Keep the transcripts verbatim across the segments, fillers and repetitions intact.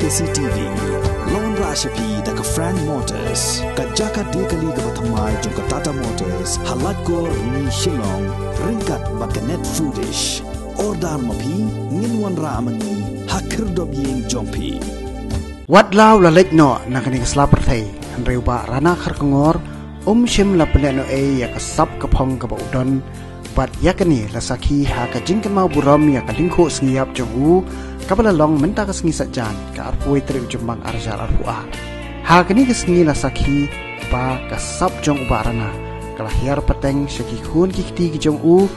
K C T V. Lawan rah sha phi da ka Frank Motors, ka jaka die kali kaba thymmai jong ka Tata Motors, ha Laitkor Ni Shillong, ryngkat bad ka Net Foodish. Order ma phi, ngin wanrah ma ngi ha khyrdop ïing jong phi. Wat la u la leit noh na kane ka sla pyrthei, hynrei u Bah Rana Kharkongor um shym la pynlehnohei ïa ka sap ka phong kaba u don, bad ïa kane la sakhi ha ka jingkynmaw burom ïa ka lyngkhuh sngi ïap jong u, kaba la long mynta ka sngi Saitjaiñ, ka arphew tarik u Jymmang arhajar arphew ar. Ha kane ka sngi la sakhi ba ka sap jong u Bah Rana ka la hiar pateng sha ki khun ki kti ki jong u,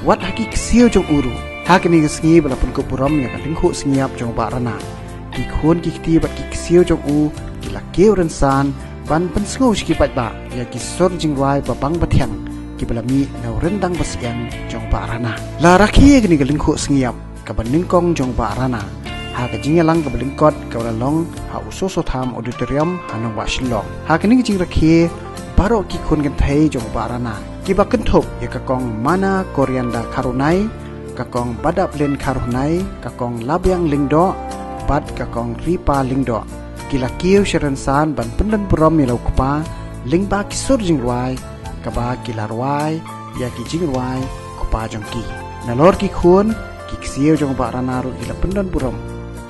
wat ha ki ksiew jong u ruh. Ha kane ka sngi ba la pynkup burom ïa ka lyngkhuh sngi ïap jong u Bah Rana, ki khun ki kti bad ki ksiew jong u ki la kiew rynsan ban pynsngew sha ki paidbah ïa ki sur jingrwai ba bang ba thiang kiba la mih na u ryndang ba syiang jong u Bah Rana. La rakhe ïa kane ka lyngkhuh sngi ïap kaba nyngkong jong u Bah Rana ha ka jingïalang kaba lyngkot kaba la long ha u Soso Tham Auditorium ha Nongbah Shillong. Ha kane ka jingrakhe, baroh ki khun kynthei jong u Bah Rana kiba kynthup ïa ka Kong Mana Coriander Kharunai, ka Kong Badaplin Kharunai, ka Kong Labiang Lyngdoh bad ka Kong Ripa Lyngdoh ki la kiew sha rynsan ban pyndon burom ïa la u kpa lyngba ki sur jingrwai kaba ki la rwai ïa ki jingrwai kpa jong ki. Nalor ki khun, ki ksiew jong u Bah Rana ruh ki la pyndon burom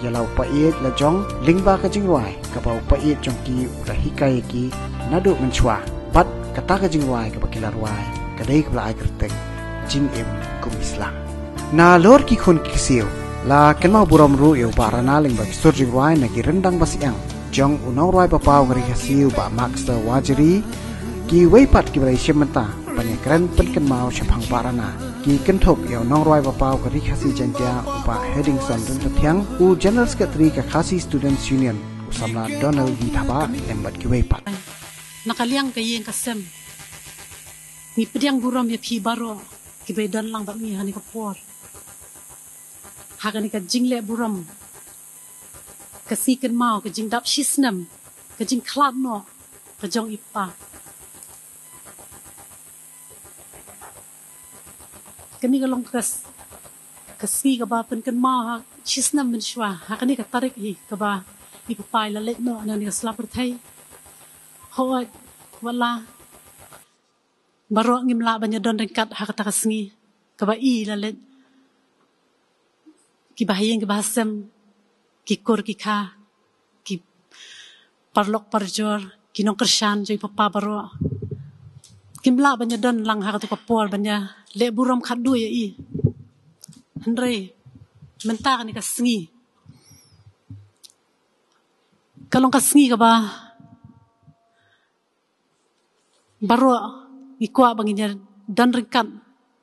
ïa la u paid la jong lyngba ka jingrwai kaba u paid jong ki u la hikai ïa ki naduh mynshuwa. Bad kata ka jingrwai kaba ki la rwai ka dei kaba la ai kyrteng Jingim Kum Isla. Nalor ki khun ki ksiew, la kynmaw burom ruh ïa u Bah Rana lyngba ki sur jingrwai na ki ryndang ba syiang jong u nongrwai papaw ka Ri Khasi u Bah Maxter Warjri, kiwei pat kiba la ïashim bynta ban ïakren pynkynmaw shaphang u Bah Rana ki kynthup ïa u nongrwai papaw ka Ri Khasi Jaiñtia u Bah Headingson Ryntathiang, u General Secretary ka Khasi Students Union u samla Donald D Thabah, lem bad kiwei pat. Na ka liang ka ïing ka sem, ngi pdiang burom ïa phi baroh kiba ïadon lang bad ngi ha kane ka por, ha kane ka jingleh burom, ka sngi kynmaw, ka jingdap shisnem, ka jingkhlad noh ka jong i pa. Kane ka long ka s-, ka sngi kaba pynkynmaw ha shisnem mynshuwa, ha kane ka tarik hi kaba i papa i la leit noh na kane ka sla pyrthei. Hooid, wat la baroh ngim lah ban ïadon ryngkat ha kata ka sngi kaba i la leit, kiba ha ïing kiba ha sem, ki kur ki kha, ki paralok parajor, ki nongkyrshan jong i papa baroh, kim lah ban ïadon lang ha katu ka por ban ïaleh burom khatduh ïa i. Hynrei mynta kane ka sngi ka long ka sngi kaba baroh ngi kwah ba ngin ïadon ryngkat,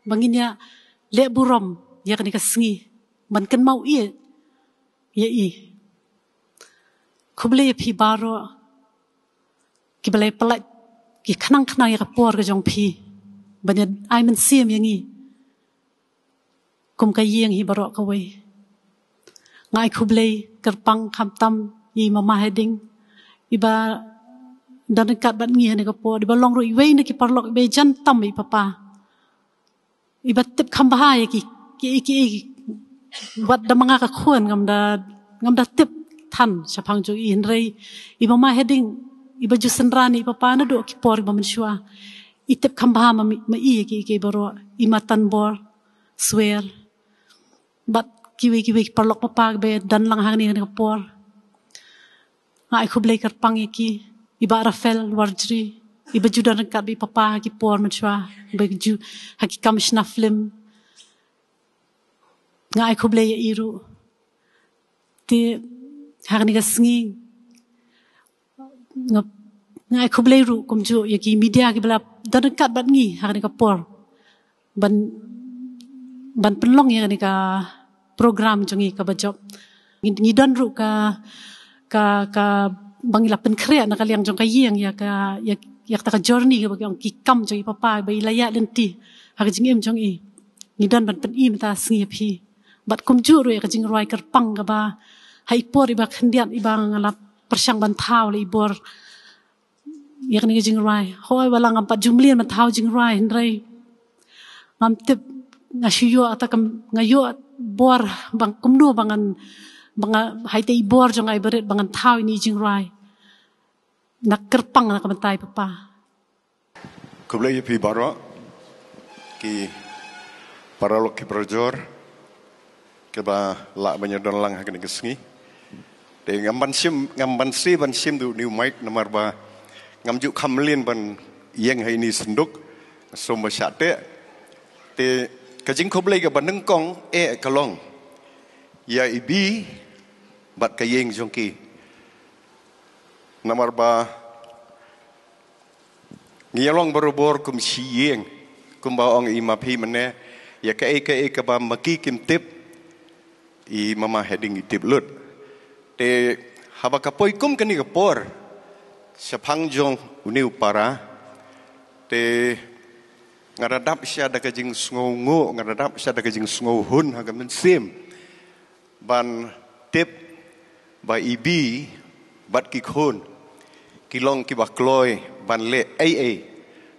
ba ngin ïaleh burom ïa kane ka sngi, ban kynmaw ïa, ïa i. Khublei ïa phi baroh kiba la ïapyllait ki khnang khnang ïa ka por ka jong phi ban ïa ai mynsiem ïa ngi kum ka ïing hi baroh kawei. Nga ai khublei kyrpang khamtam ïa i mama Heading, iba don ryngkat bad ngi ha kane ka por, iba long ruh iwei na ki paralok iba jan tam ïa i papa, iba tip kham bha ïa ki, ki, ki, ki, wat da ma nga ka khun ngam da, ngam da tip than shaphang jong i, hynrei i mama Heading iba ju synran ïa i papa naduh ki por ba mynshuwa, i tip kham bha ma, ma i ïa ki, ki baroh, i ma Tanbor Swer bad kiwei kiwei ki paralok papa kiba don lang hangne ha kane ka por. Nga ai khublei kyrpang ïa ki, i Bah Raphael Warjri, iba ju don ryngkat bad i papa ha ki por mynshuwa, iba ju ha ki kam shna film. Nga ai khublei ïa i ruh. Te ha kane ka sngi nga, nga ai khublei ruh kumjuh ïa ki media kiba la don ryngkat bad ngi ha kane ka por ban, ban pynlong ïa kane ka program jong ngi kaba jop. Ngi, ngi don ruh ka, ka, kaba ngi la pynkhreh na ka liang jong ka ïing ïa ka, ïa, ïa kata ka journey kaba ki ong ki kam jong i papa ba i la ïaid lynti ha ka jingim jong i. Ngi don ban pyni mynta ka sngi ïa phi. Bad kumjuh ruh ïa ka jingrwai kyrpang kaba ha i por iba khyndiat iba nga la pyrshang ban thaw la i bor ïa kane ka jingrwai. Hooid, wat la ngam pat ju mlien ban thaw jingrwai, hynrei ngam tip, nga shu ïoh ata kam, nga ïoh bor ba kumno ba ngan ba nga hai te i bor jong nga i barit ba ngan thaw ïa ini i jingrwai. Na kyrpang na ka bynta i Papa. Khublei ïa phi baroh ki paralok ki parajor kiba lah ban ïadon lang ha kane ka sngi. Te ngam ban shim, ngam ban sdang ban shim da une u mic namar ba ngam ju kham mlien ban ïeng ha ini i synduk. Nga sngew ba shah teh. Te ka jingkhublei kaba nyngkong eh ka long ïa i Bi bad ka ïing jong ki. Namar ba ngi ïa long barabor kum shi ïing, kumba ong i ma phi mynne, ïa kaei kaei kaba ma ki kim tip, i mama Heading i tip lut. Te haba ka poi kum kane ka por shaphang jong une u para, te nga da dap sha da ka jingsngewnguh, nga da dap sha da ka jingsngewhun ha ka mynsiem ban tip ba i Bi bad ki khun ki long kiba kloi ban leh ei ei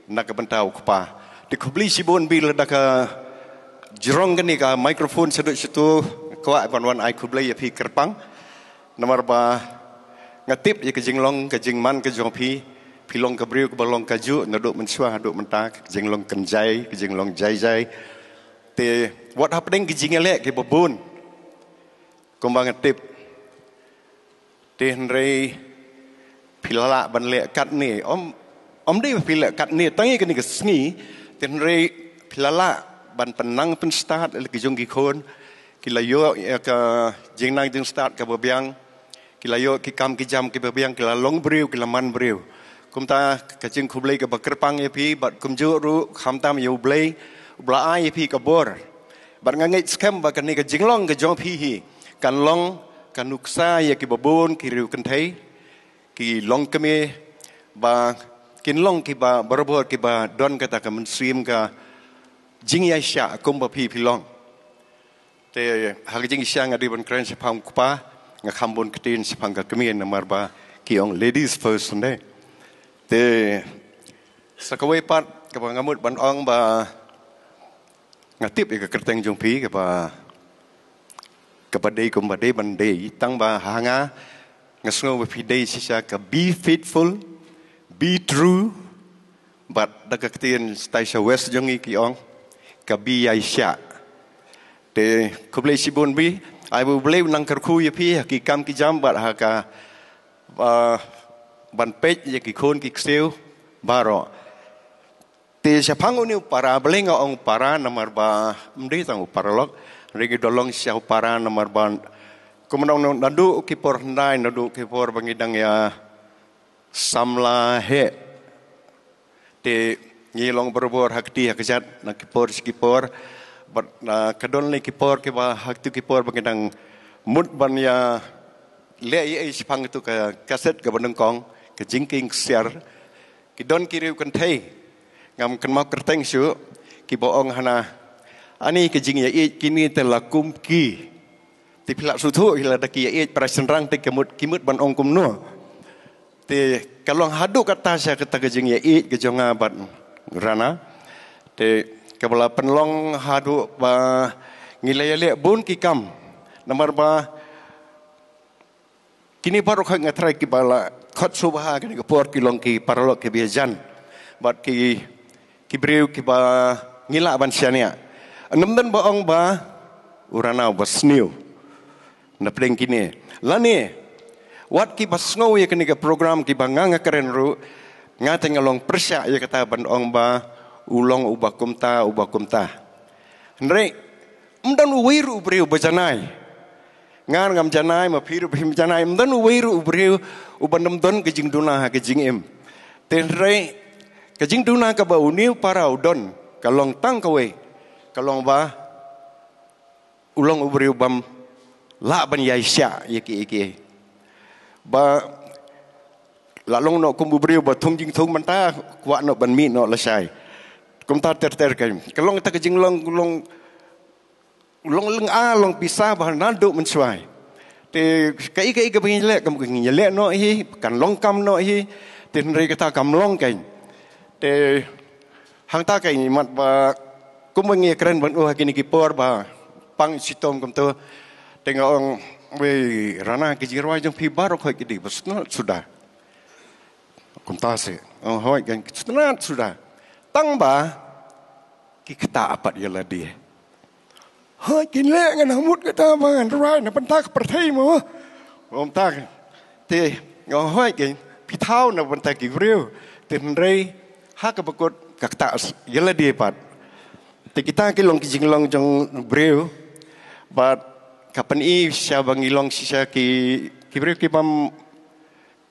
na ka bynta u kpa. Te khublei shibun Bi lada ka jrong kane ka microphone shaduh shatu, kwah ban wan ai khublei ïa phi kyrpang. Namar ba nga tip ïa ka jinglong ka jingman ka jong phi, phi long ka briew kaba long kajuh naduh mynshuwa haduh mynta, ka jinglong kynjai, ka jinglong jai jai. Te wat hapdeng ki jingïaleh kiba bun kumba nga tip. Te hynrei phi la lah ban leh katne, ym, ym dei phi leh katne tang ïa kane ka sngi, te hynrei phi la lah ban pynnang pynstad ïa la ki jong ki khun, ki la ïoh ïa ka jingnang jingstad kaba biang, ki la ïoh ki kam ki jam kiba biang, ki la long briew, ki la man briew. Kumta ka jingkhublei kaba kyrpang ïa phi bad kumjuh ruh khamtam ïa U Blei uba la ai ïa phi ka bor. Bad nga ngeit skhem ba kane ka jinglong ka jong phi hi kan long ka nuksa ïa kiba bun ki riew kynthei, ki longkmie, ba kin long kiba barabor kiba don kata ka mynsiem ka jingïaishah kumba phi phi long. Te ha ka jingïaishah nga dei ban kren shaphang u kpa, nga kham bun ktien shaphang ka kmie namar ba ki ong ladies first ne. Te sa kawei pat kaba nga mut ban ong ba nga tip ïa ka kyrteng jong phi kaba, kaba dei kumba dei ban dei, tang ba ha nga nga sngew ba phi dei shisha ka be faithful, be true, bad da ka ktien stai sha West jong ngi ki ong ka be ïaishah. Te khublei shibun Bi, ai ba U Blei un nang kyrkhu ïa phi ha ki kam ki jam bad ha ka, ah, ban peit ïa ki khun ki ksiew baroh. Te shaphang une u para, balei nga ong para namar ba ym dei tang u paralok, hynrei ngi da long shisha u para namar ba kumno naduh ki por hyndai, naduh ki por ba ngi dang ïa samla heh. Te ngi long barabor ha kti ha kjat na ki por shi ki por. Bad na ka don ne ki por kiba ha kti ki por ba ngi dang mut ban ïa leh ïa ei shaphang tu ka kaset kaba nyngkong, ka jingkieng ksiar. Ki don ki riew kynthei, ngam kynmaw kyrteng shuh, kiba ong hana, ani ka jingïaieit kine te la kum ki. Te phi lah sngewthuh ïa lada ki ïaieit para shynrang te ki mut, ki mut ban ong kumno. Te ka long haduh katta sha kata ka jingïaieit ka jong nga bad Rana. Te kaba la pynlong haduh ba ngi la ïaleh bun ki kam. Namar ba kine baroh khoit nga trai kiba la khot sngewbha kane ka por ki long ki paralok kiba ïajan. Bad ki, ki briew kiba ngi lah ban shaniah. Ym don ba ong ba u Rana uba sniew na pdeng kine. Lane wat kiba sngew ïa kane ka program kiba nga nga kren ruh, nga te nga long pyrshah ïa kata ban ong ba u long uba kumta, uba kumta. Hynrei ym don uwei ruh u briew ba janai. Nga ngam janai, ma phi ruh phim janai, ym don uwei ruh u briew uba nym don ka jingduna ha ka jingim. Te hynrei ka jingduna kaba une u para u don ka long tang kawei, ka long ba u long u briew bym lah ban ïaishah ïa kiei kiei. Ba la long noh kum u briew ba thung jingthung mynta, kwah noh ban mih noh lashai. Kumta ter ter kein. Ka long kata ka jinglong, long, long lynga, long pisa ba naduh mynshuwa. Te kaei kaei kaba ngin ïaleh, kam ngin ïaleh noh hi, kan long kam noh hi. Te hynrei kata kam long kein. Te hangta kein mat ba kumba ngi kren ban u ha kine ki por ba pang shitom kumto. Te nga ong Wei, Rana, ki jingrwai jong phi baroh hoi ki dei ba sngewtynnat suda. Kumta se. Oh, hoi kan sngewtynnat suda. Tang ba ki ktah pat ïa lade. Hoi kin leh ngan hangmut kata ba ngan rwai na bynta ka pyrthei mo. Kumta. Te, oh, hoi kan phi thaw na bynta ki briew. Te hynrei ha kaba kut ka ktah ïa lade pat. Te kita ki long ki jinglong jong briew. Bad ka pyni shisha ba ngi long shisha ki, ki briew ki bym,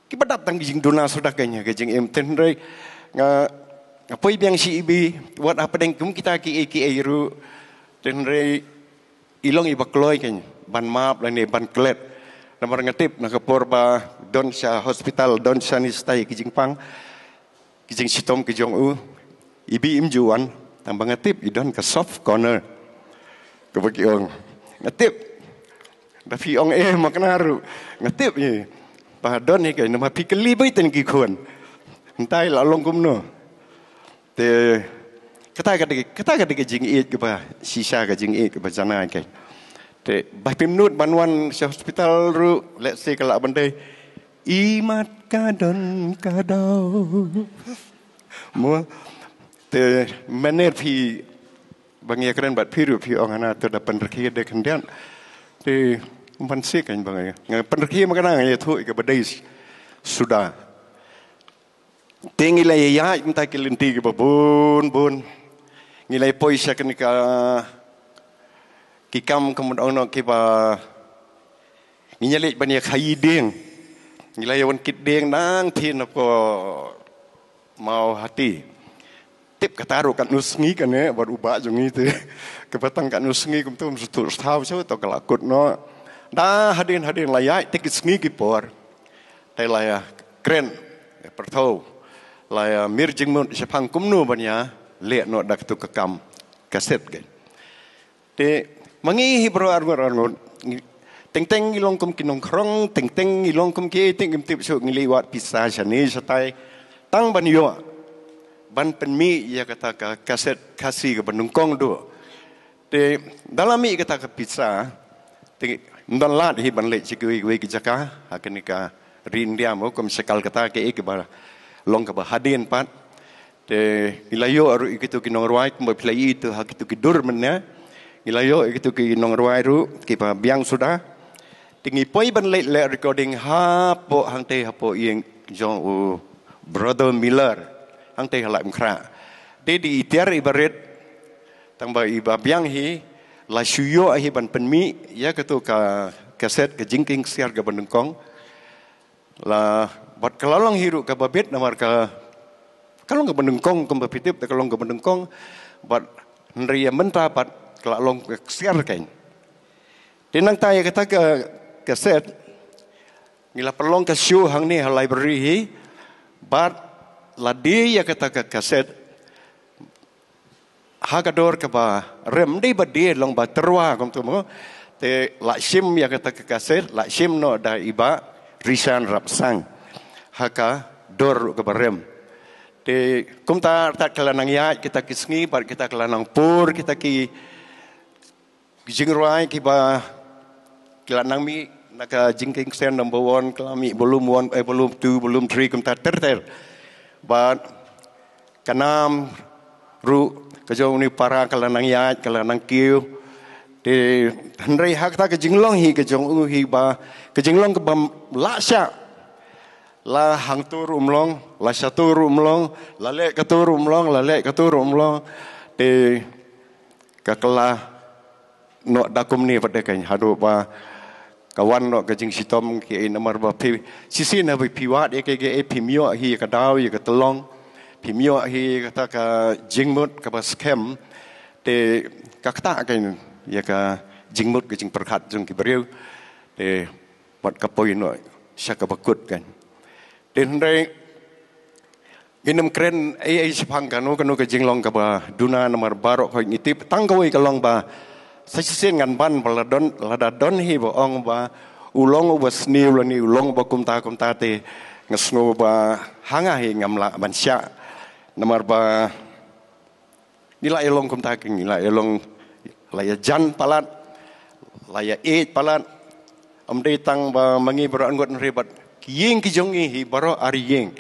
ki ba dap tang ki jingduna suda kein ha ka jingim. Te hynrei nga, nga poi biang shi ibi, wat hapdeng kum kita ki ei ki ei ruh. Te hynrei i long iba kloi kein ban map lane ban klet. Namar nga tip na ka por ba don sha hospital, don sha ni stai ki jingpang, ki jingshitom ki jong u, ibi im ju wan, tang ba nga tip i don ka soft corner. Kaba ki ong. Nga tip. Da phi ong eh ma kane ruh. Nga tip i. Ba don hi kein, namar phi kylli beit tang ki khun. Hyntai la long kumno. Te kata ka dei, kata ka dei ka jingïeit kaba shisha, ka jingïeit kaba janai kein. Te ba phim nud ban wan sha hospital ruh, let's say ka lah ban dei, imat ka don ka daw. Mo, te mynne phi, ba ngi ïakren bad phi ruh phi ong hana, to da pynrkhie de khyndiat. Te ban sik kein ba nga, nga pynrkhie ma kane, nga ïathuh ïa kaba dei suda. Te ngi la ïaid mynta ki lynti kiba bun bun. Ngi la poi sha kane ka, ki kam ka mut ong noh kiba, ngi ïa leit ban ïa khaïi dieng. Ngi la ïa wan kit dieng nangtei na ko Mawhati. Tip kata ruh katno sngi kane bad u bah jong ngi te. Kaba tang katno sngi kumto ym sngewthuh shuh to ka la kut noh. Da hadien hadien la ïaid te ki sngi ki por. Te la ïa kren, ïa pyrthuh, la ïa mir jingmut shaphang kumno ban ïa leh noh da katu ka kam kaset kein. Te ma ngi hi baroh arngut arngut, teng teng ngi long kum ki nongkhrong, teng teng ngi long kum ki, teng kim tip shuh, ngi leit wad pisa shane shatai tang ban ïoh ban pynmih ïa kata ka kaset Khasi kaba nyngkong duh. Te da la mih kata ka pisa, te ym don lad hi ban leit sha kiwei kiwei ki jaka ha kane ka ri India mo, kum sha Kolkata kaei kaba long kaba hadien pat. Te ngi la ïoh ruh ïa kito ki nongrwai kumba phi la ïohi to ha kito ki dur mynne. Ngi la ïoh ïa kito ki nongrwai ruh kiba biang suda. Te ngi poi ban leit leh recording hapoh hangtei hapoh ïing jong u Brother Miller hangtei ha Laitumkhrah. Te dei i tiar iba rit, tang ba iba biang hi la shu ïoh hi ban pynmih ïa kato ka kaset ka Jingkieng Ksiar kaba nyngkong. La bad ka la long hi ruh kaba bit namar ka, ka long kaba nyngkong kumba phi tip, ka long kaba nyngkong bad hynrei ïa mynta pat ka la long ka ksiar kein. Te nangta ïa kata ka kaset ngi la pynlong ka show hangne ha library hi bad la die ïa kata ka kaset ha ka dor kaba rem, dei ba die long ba tyrwa kumto mo. Te la shim ïa kata ka kaset, la shim noh da i Bah Rishan Rapsang ha ka dor ruh kaba rem. Te kumta artat ka la nang ïaid kita ki sngi bad kita ka la nang pur kita ki jingrwai kiba ki la nang mih na ka Jingkieng Ksiar number one, ka la mih volume one, eh, volume two, volume three kumta ter ter. Bad ka nam ruh ka jong une u para ka la nang ïaid, ka la nang kiew. Te hynrei ha kata ka jinglong hi ka jong u hi ba ka jinglong kaba ym lah shah. La hangto ruh ym long, la shato ruh ym long, la leh kato ruh ym long, la leh kato ruh ym long. Te ka kylla noh da kumne pat de kein haduh ba ka wan noh ka jingshitom kiei, namar ba phi shisien haba phi wad ïa kiei kiei phim ïoh hi ïa ka daw ïa ka tyllong, phim ïoh hi ïa kata ka jingmut kaba skhem. Te ka ktah kein ïa ka jingmut ka jingpyrkhat jong ki briew. Te bad ka poi noh sha kaba kut kein. Te hynrei ngin ym kren ei ei shaphang kano kano ka jinglong kaba duna namar baroh hoi ngi tip, tang kawei ka long ba sa shisien ngan ban ba la don, lada don hi ba ong ba u long uba sniew lane u long uba kumta kumta te nga sngew ba ha nga hi ngam lah ban shah. Namar ba ngi la ïa long kumta kein, ngi la ïa long, la ïa jan palat, la ïa ïeit palat. Ym dei tang ba ma ngi baroh ngut, hynrei bad ki ïing ki jong ngi hi baroh ar ïing.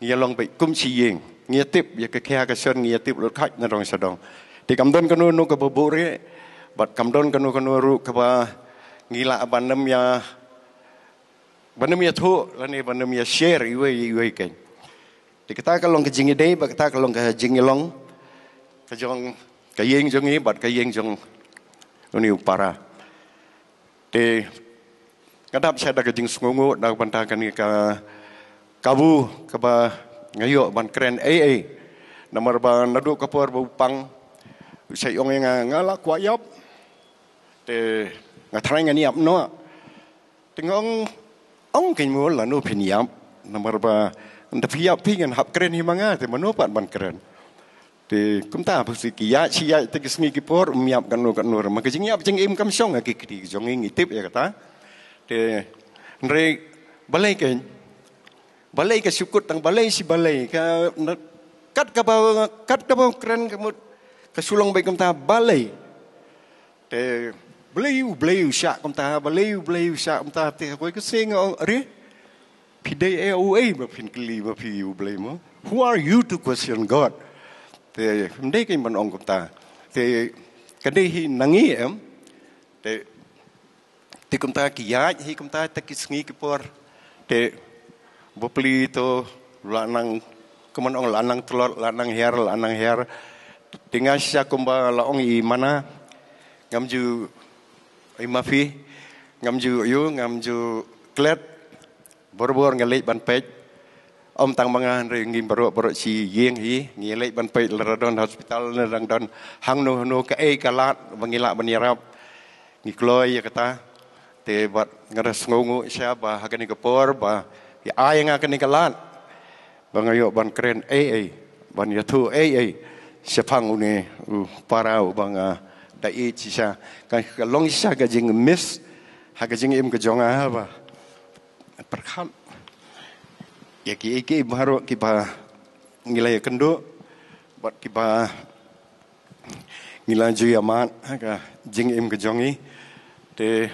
Ngi ïa long beit kum shi ïing. Ngi ïa tip ïa ka khia ka shon, ngi ïa tip lut khat na dong sha dong. Te kam don kano kano kaba buhrieh, bad kam don kano kano ruh kaba ngi lah ban ym ïa, ban ym ïathuh lane ban ym ïa share iwei ïa iwei kein. Te kata ka long ka jingïadei, bad kata ka long ka jingïalong ka jong ka ïing jong ngi bad ka ïing jong une u para. Te nga dap sha da ka jingsngewnguh na ka bynta kane ka kabu kaba nga ïoh ban kren ei ei. Namar ba naduh ka por ba u pang u sa ong ïa nga, nga la kwah ïap. Te nga tharai ngan ïap noh. Te nga ong, ong kein mo lano phin ïap. Namar ba ynda phi ïap phi ngan hap kren hi ma nga, te mano pat ban kren. Te kumta phi, ki ïaid shi ïaid te ki sngi ki por ym ïap kano kano ruh. Ma ka jingïap jingim kam shong ha ki kti ki jong ngi, ngi tip ïa kata. Te hynrei balei kein, balei ka shu kut tang balei shi balei, ka na, kat kaba, kat kaba kren ka mut ka shu long beit kumta balei. Te balei u Blei u shah kumta, balei u Blei u shah kumta, te kawei ka sngi nga ong, are, phi dei ei uei ba phin kylli ma phi u Blei mo? Who are you to question God? Te ym dei kein ban ong kumta. Te ka dei hi na ngi em. Te, te kumta ki ïaid hi kumta te ki sngi ki por. Te bapli to la nang, kumno ong, la nang tlot, la nang hiar, la nang hiar. Te nga shisha kumba la ong i Mana, ngam ju, i Mafi, ngam ju ïoh, ngam ju klet. Barabor nga leit ban peit. Ym tang ma nga, hynrei ngi baroh baroh shi ïing hi ngi leit ban peit, lada don hospital ne dang don hangno hangno, kaei ka lad ba ngi lah ban ïarap, ngi kloi ïa kata. Te bad nga da sngewnguh shisha ba ha kane ka por ba ïa ai nga kane ka lad ba nga ïoh ban kren ei ei, ban ïathuh ei ei shaphang une u para uba nga da ïeit shisha. Ka, ka long shisha ka jingmiss ha ka jingim ka jong nga ba pyrkhat ïa kiei kiei baroh kiba ngi la ïakynduh bad kiba ngi la ju ïamad ha ka jingim ka jong ngi. Te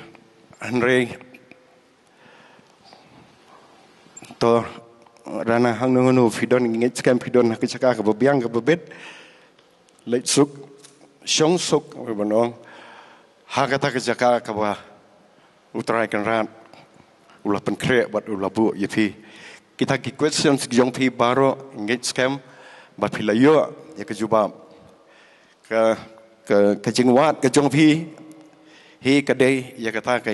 hynrei to, Rana, hangno hangno phi don, ngi ngeit skhem phi don ha ka jaka kaba biang kaba bit. Leit suk, shong suk, ban ong, ha kata ka jaka kaba U Trai Kynrad u la pynkhreh bad u la buh ïa phi. Kita ki questions ki jong phi baroh ngi ngeit skhem ba phi la ïoh ïa ka jubab. Ka, ka, ka jingwad ka jong phi hi ka dei ïa kata ka,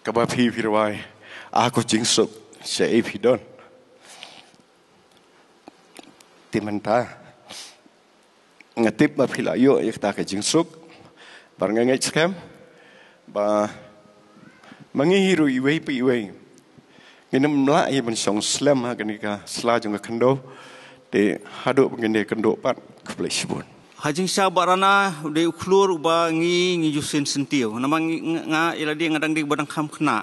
kaba phi, phi rwai, "A ko jingsuk, shaei phi don?" Te mynta nga tip ba phi la ïoh ïa kata ka jingsuk. Bad nga ngeit skhem ba ma ngi hi ruh iwei pa iwei ngin ym lah hi ban shong slem ha kane ka sla jong ka khyndew. Te haduh ba ngin ïakynduh pat, khublei shibun. Ha jingshisha Bah Rana u dei u khlur uba ngi, ngi ju sngewsyntiaw. Namar ngi, nga, nga ïa lade nga dang dei uba dang kham khynnah.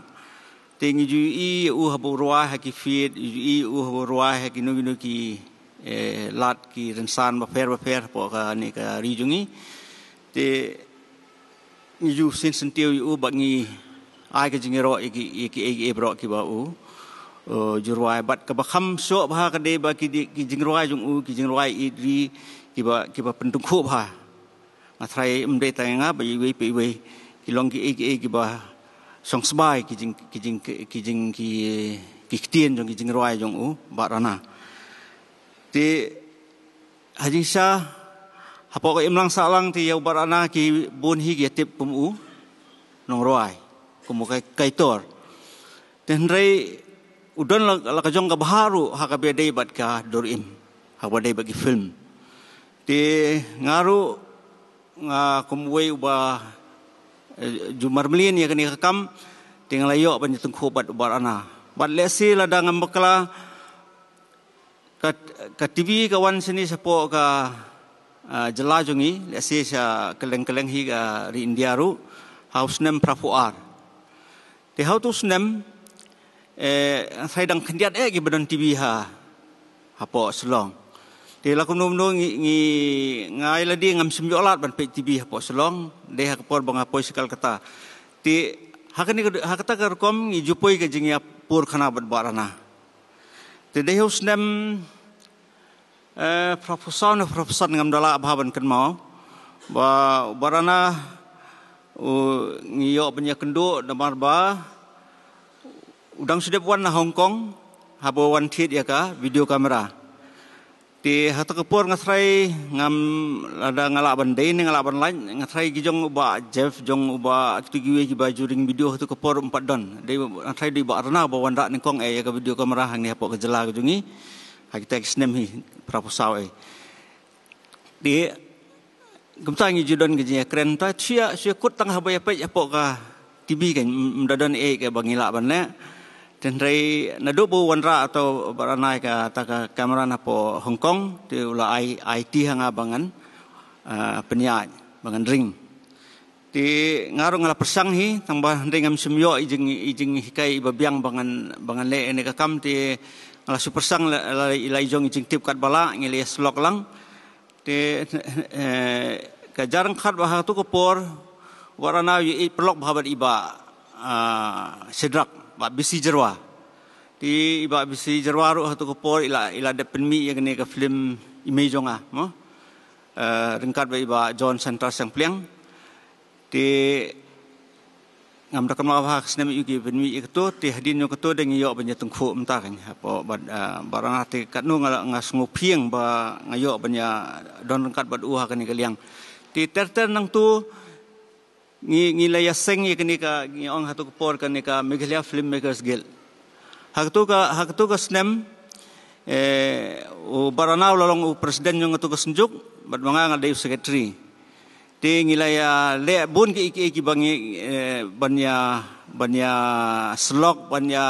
Te ngi ju ïohi ïa u haba u rwai ha ki field, ngi ju ïohi ïa u haba u rwai ha kino kino ki, eh, lad ki rynsan bapher bapher hapoh kane ka ri jong ngi. Te ngi ju sngewsyntiaw ïa u bad ngi ai ka jingïaroh ïa ki, ïa kiei kiei baroh kiba u, eh, ju rwai. Bad kaba kham shuh bha ka dei ba ki di-, ki jingrwai jong u, ki jingrwai ïeit ri kiba, kiba pyntyngkhuh bha. Nga tharai ym dei tang ïa nga, ba iwei pa iwei ki long kiei kiei kiba shong sbai ki jing, ki jing, ki jing, ki, ki ktien jong ki jingrwai jong u Bah Rana. Te ha jingshisha hapoh ka imlang sahlang te ïa u Bah Rana ki bun hi ki ïatip kum u nongrwai, kum u kai-, kaitor. Te hynrei u don la, la ka jong ka bhah ruh ha kaba ïadei bad ka dur im, ha kaba ïadei bad ki film. Te nga ruh nga kum uwei uba, eh, ju marmlien ïa kane ka kam, te nga la ïoh ban ïatyngkhuh bad u Bah Rana. Bad lehse lada ngam bakla, ka, ka T V ka wan shane shapoh ka, ah, jylla jong ngi, lehse sha kylleng kylleng hi ka ri India ruh, ha u snem phra phew ar. Te ha utu u snem, eh, sa dang khyndiat eh kiba don T V ha, hapoh Shillong. Te la kumno kumno ngi, ngi, nga ïa lade ngam shym ïoh lad ban peit T V hapoh Shillong, dei ha ka por ba nga poi sha Kolkata. Te ha kane ka, ha kata ka rukom ngi ju poi ka jingïapur khana bad Bah Rana. Te dei ha u snem, eh, phra phew saw ne phra phew san ngam da lah bha ban kynmaw. Ba, Bah Rana, u, ngi ïoh ban ïakynduh namar ba u dang shu dep wan na Hong Kong haba wan thied ïa ka video camera. Te ha kata ka por nga tharai ngam, lada nga lah ban dei ne nga lah ban lait, nga tharai ki jong u Bah Jeff, jong u Bah, kito kiwei kiba ju ring video ha kata ka por ym pat don. Dei, nga tharai dei Bah Rana ba wanrah nyngkong eh ïa ka video camera hangne hapoh ka jylla ka jong ngi. Ha kita ki snem hi phra phew saw eh. Te kumta ngi ju don ka jingïakren, ta shu ïa, shu ïakut tang haba ïa peit hapoh ka T V kan, ym, ym da don ei kaba ngi lah ban leh. Te hynrei naduh ba u wanrah ïa uta u Bah Rana ïa kata ka camera napoh Hong Kong, te u la ai, ai ti ha nga ba ngan, ah, pynïaid, ba ngan ring. Te nga ruh nga la pyrshang hi, tang ba hynrei ngam shym ïoh i jing, i jinghikai iba biang ba ngan, ba ngan leh ïa kane ka kam, te nga la shu pyrshang la, la, la i jong i jingtip katba lah, ngi la ïasyllok lang. Te, eh, ka jia ryngkat ba ha katu ka por, Bah Rana u ïeit paralok bha bad i Bah, ah, Shadrack, Bah B C Jyrwa. Te i Bah B C Jyrwa ruh ha katu ka por i la, i la dep pynmih ïa kane ka film I Mei Jong Nga, mo? Eh, ryngkat bad i Bah John Centre Shangpliang. Te ngam da kynmaw bha ka snem ïa u ki pynmih ïa katu, te hadien jong katu dang ïoh ban ïa tyngkhuh mynta kan hapoh bad, ah, Bah Rana, te katno nga, nga sngewphieng ba nga ïoh ban ïa don ryngkat bad u ha kane ka liang. Te ter ter nangtu ngi, ngi la ïa seng ïa kane ka, ngi ong ha katu ka por kane ka Meghalaya Filmmakers Guild. Ha katu ka, ha katu ka snem, eh, u Bah Rana u la long u president jong katu ka synjuk, bad ma nga nga dei u secretary. Te ngi la ïa leh bun kiei kiei kiba ngi, eh, ban ïa, ban ïa syllok, ban ïa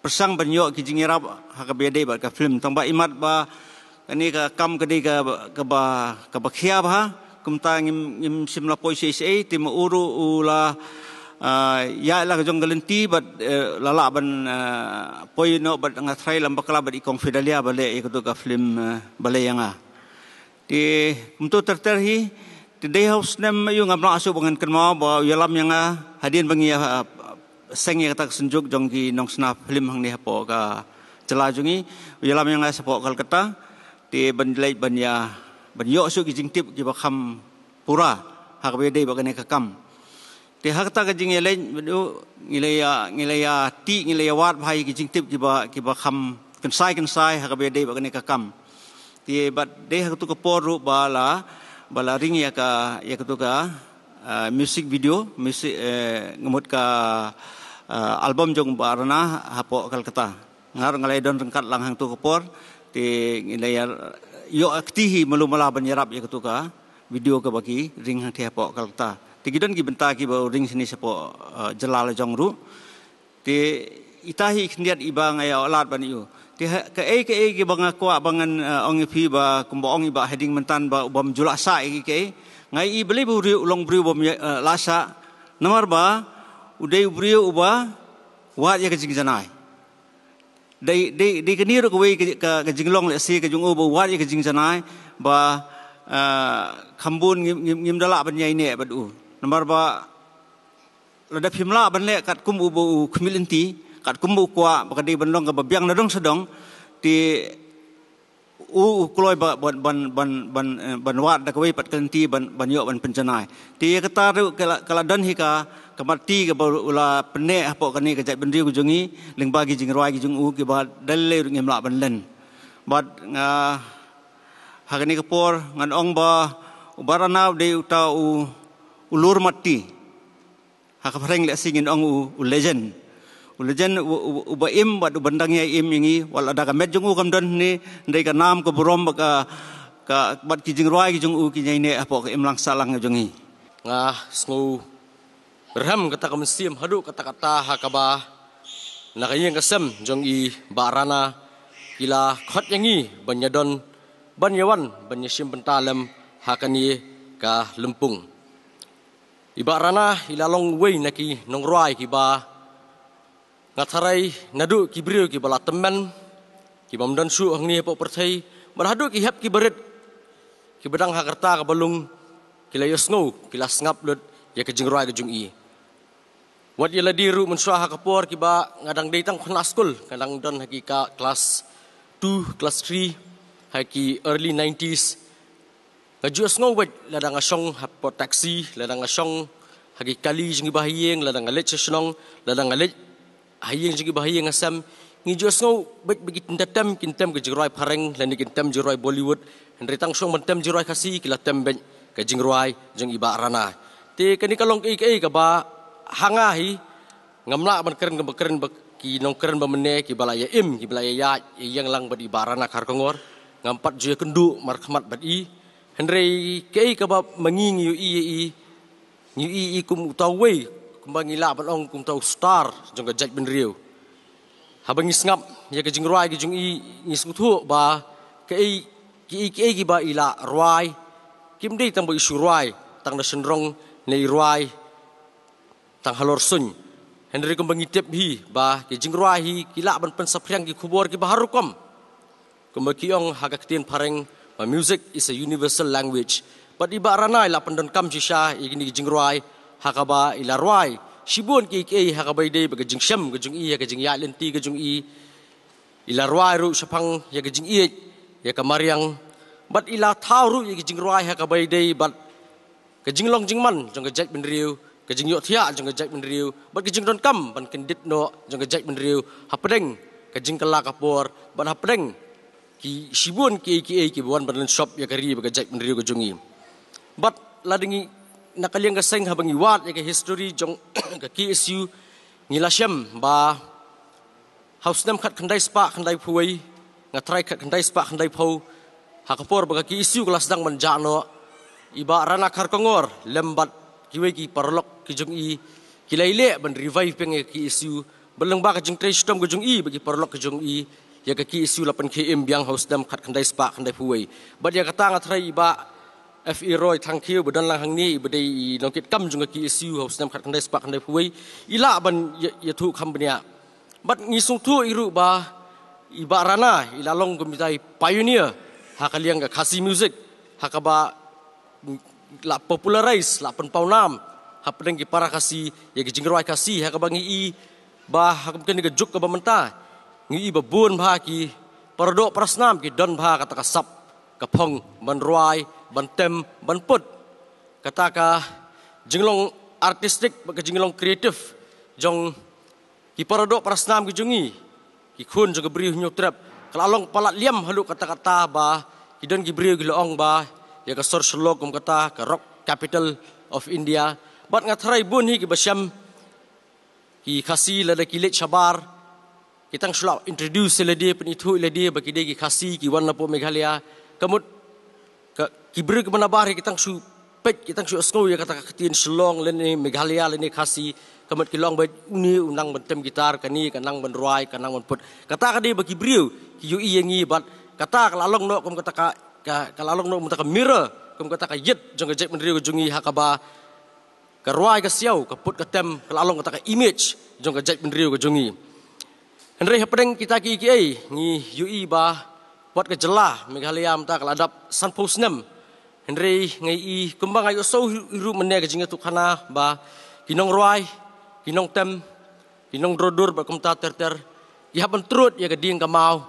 pyrshang ban ïoh ki jingïarap ha kaba ïadei bad ka film. Tang ba imat ba kane ka kam ka dei ka, kaba, kaba khia bha, kumta ngim, ngim shym la poi shaei shaei, te ma u ruh u la, ah, ïaid la ka jong ka lynti bad, eh, la lah ban, ah, poi noh bad nga tharai lem bakla bad i Kong Fidelia ba leh ïa katu ka film, eh, Balei ïa nga. Te kumtu ter ter hi, te dei ha u snem aïu ngam lah shuh ba ngan kynmaw ba u ïalam ïa nga hadien ba ngi ïa, ah, seng ïa kata ka synjuk jong ki nongsnam film hangne hapoh ka jylla jong ngi, u ïalam ïa nga shapoh Kolkata, te ban leit ban ïa, ban ïoh shuh ki jingtip kiba kham pura ha kaba ïadei bad kane ka kam. Te ha kata ka jingïaleit bad u, ngi la ïa, ngi la ïa tih, ngi la ïa wad bha ïa ki jingtip kiba, kiba kham kynsai kynsai ha kaba ïadei bad kane ka kam. Te bad dei ha katu ka por ruh ba la, ba la ring ïa ka, ïa katu ka, ah, music video, music, eh, nga mut ka, ah, album jong Bah Rana hapoh Kolkata. Nga ruh nga la ïa don ryngkat lang hangtu ka por, te ngi la ïa ïoh kti hi malu mala ban ïarap ïa katu ka video kaba ki ring hangtei hapoh Kolkata. Te ki don ki bynta kiba u ring shane shapoh, eh, jylla la jong ruh. Te ita hi i khyndiat iba nga ïa lad ban ïoh. Te ha, kaei kaei kiba nga kwah ba ngan, eh, ong ïa phi ba kumba ong i Bah Hiding mynta ba u bym ju lah shah ïa kiei. Nga i balei ba u briew u long briew bym, eh, lah shah. Namar ba u dei u briew uba wad ïa ka jingjanai. Dei, dei, dei kane ruh kawei ka, ka, ka jinglong lehse ka jong u ba u wad ïa ka jingjanai ba, ah, kham bun ngim, ngim, ngim da lah ban ïaineh bad u. Namar ba lada phim lah ban leh katkum uba u khmih lynti, katkum ba u kwah, ba ka dei ban long kaba biang na dong sha dong, te u, u kloi ba, ban, ban, ban, ban, eh, ban wad da kawei pat ka lynti ban, ban ïoh ban pynjanai. Te ïa kata ruh ka la, ka la don hi ka, ka mat ti kaba u la pynneh hapoh kane ka jaitbynriew ka jong ngi, lyngba ki jingrwai ki jong u kiba da lei ruh ngim lah ban len. Bad nga, ha kane ka por ngan ong ba u Bah Rana u dei uta u, u lur mat ti. Ha ka phareng lehse ngin ong u, u legend. U legend u, u, uba im bad uban dang ïa im ïa ngi, wat lada ka met jong u kam don hangne, hynrei ka nam ka burom bad ka, ka, bad ki jingrwai ki jong u kin ïaineh hapoh ka imlang sahlang ka jong ngi. Nga sngewrhem kata ka mynsiem haduh katta katta ha kaba na ka ïing ka sem jong i Bah Rana ki la khot ïa ngi ban ïa don, ban ïa wan, ban ïa shim bynta lem ha kane ka lympung. I Bah Rana i la long uwei na ki nongrwai kiba nga tharai naduh ki briew kiba la tymmen, kibym don shuh hangne hapoh pyrthei, bad haduh ki hep kiba rit, kiba dang ha ka rta kaba lung, ki la ïohsngew, ki la sngap lut ïa ka jingrwai ka jong i. Wat ïa lade ruh mynshuwa ha ka por kiba nga dang dei tang khynnah skul, nga dang don ha ki ka class two, class three, ha ki early nineties. Nga ju sngew beit lada nga shong hapoh taxi, lada nga shong ha ki kali jong ki bahaïing, lada nga leit sha shnong, lada nga leit ha ïing jong ki bahaïing ha sem. Ngi ju sngew beit ba ki tynda tem, kin tem ka jingrwai phareng, lane kin tem jingrwai Bollywood. Hynrei tang shong ban tem jingrwai Khasi, ki la tem beit ka jingrwai jong i Bah Rana. Te kane ka long kaei kaei kaba ha nga hi, ngam lah ban kren kaba kren ba ki nongkren ba mynne kiba la ïa im, kiba la ïa ïaid, ïa ïeng lang bad i Bah Rana Kharkongor. Ngam pat ju ïa kynduh markhmat bad i. Hynrei kaei kaba ma ngi ngi ïohi ïa i, ngi ïohi i kum uta uwei, kumba ngi lah ban ong kum uta u star jong ka jaitbynriew. Haba ngi sngap ïa ka jingrwai ka jong i, ngi sngewthuh ba kaei, kiei kiei kiba i la rwai, kim dei tang ba i shu rwai tang na shynrong, ne i rwai tang halor suiñ. Hynrei kumba ngi tip hi ba ki jingrwai hi ki lah ban pynsaphriang ki khubor kiba har rukom. Kumba ki ong ha ka ktien phareng ba music is a universal language. Bad i Bah Rana i la pyndonkam shisha ïa kine ki jingrwai ha kaba i la rwai shibun kiei kiei ha kaba ïadei bad ka jingshem ka jong i, ha ka jingïaid lynti ka jong i. I la rwai ruh shaphang ïa ka jingïeit, ïa ka mariang. Bad i la thaw ruh ïa ki jingrwai ha kaba ïadei bad ka jinglong jingman jong ka jaitbynriew, ka jingïohthiah jong ka jaitbynriew, bad ka jingdonkam ban kyndit noh jong ka jaitbynriew hapdeng ka jingkylla ka por, bad hapdeng ki shibun kiei kiei kiba wan ban lynshop ïa ka ri bad ka jaitbynriew ka jong i. Bad lada ngi, na ka liang ka seng, haba ngi wad ïa ka history jong ka K S U, ngi la shem ba ha u snem khatkhyndai spah khyndai phew wei, nga tharai khatkhyndai spah khyndai phew, ha ka por ba ka K S U ka la sdang ban jah noh, i Bah Rana Kharkongor lem bad kiwei ki paralok ki jong i, ki la ïaleh ban revive biang ïa ka K S U, bad lyngba ka jingtrei shitom ka jong i bad ki paralok ki jong i, ïa ka K S U la pynkhie im biang ha u snem khatkhyndai spah khyndai phew wei. Bad ïa kata nga tharai i Bah F A Roy Thangkhiew ba don lang hangne, i ba dei i nongkitkam jong ka K S U ha u snem khatkhyndai spah khyndai phew wei, i lah ban ïa, ïathuh kham bniah. Bad ngi sngewthuh hi ruh ba i Bah Rana i la long kum uta i pioneer ha ka liang ka Khasi music, ha kaba la popularize, la pynpaw nam hapdeng ki para Khasi ïa ki jingrwai Khasi, ha kaba ngi i ba ha kum kane ka juk kaba mynta ngi i ba bun bha ki paradoh parasnam ki don bha kata ka sap ka phong ban rwai, ban tem, ban put. Kata ka jinglong artistic bad ka jinglong creative jong ki paradoh parasnam ki jong i, ki khun jong ka Bri Hynñiewtrep, ka la long palat liam haduh katta katta ba ki don ki briew ki la ong ba ïa ka sor Shillong kum kata ka rock capital of India. Bad nga tharai bun hi kiba shem ki Khasi lada ki leit shabar, ki tang shu la introduce ïa lade, pynithuh ïa lade ba ki dei ki Khasi, ki wan napoh Meghalaya. Ka mut ka, ki briew kiba nabar hi ki tang shu peit, ki tang shu sngew ïa kata ka ktien Shillong lane Meghalaya lane Khasi, ka mut ki la ong ba une u nang ban tem guitar, kane ka nang ban rwai, ka nang ban put. Kata ka dei ba ki briew ki ïohi ïa ngi, bad kata ka la long noh kum kata ka, ka, ka la long noh kum kata ka mirror, kum kata ka ïit jong ka jaitbynriew ka jong ngi, ha kaba ka rwai ka siaw, ka put ka tem, ka la long kata ka image jong ka jaitbynriew ka jong ngi. Hynrei hapdeng kita kiei kiei ngi ïohi ba wat ka jylla Meghalaya mynta ka la dap sanphew snem. Hynrei nga ïohi kumba nga ïohsngew hi ruh mynne ka jingïathuhkhana ba ki nongrwai, ki nongtem, ki nongdro dur bad kumta ter ter, ki hap ban trud ïa ka dieng ka maw,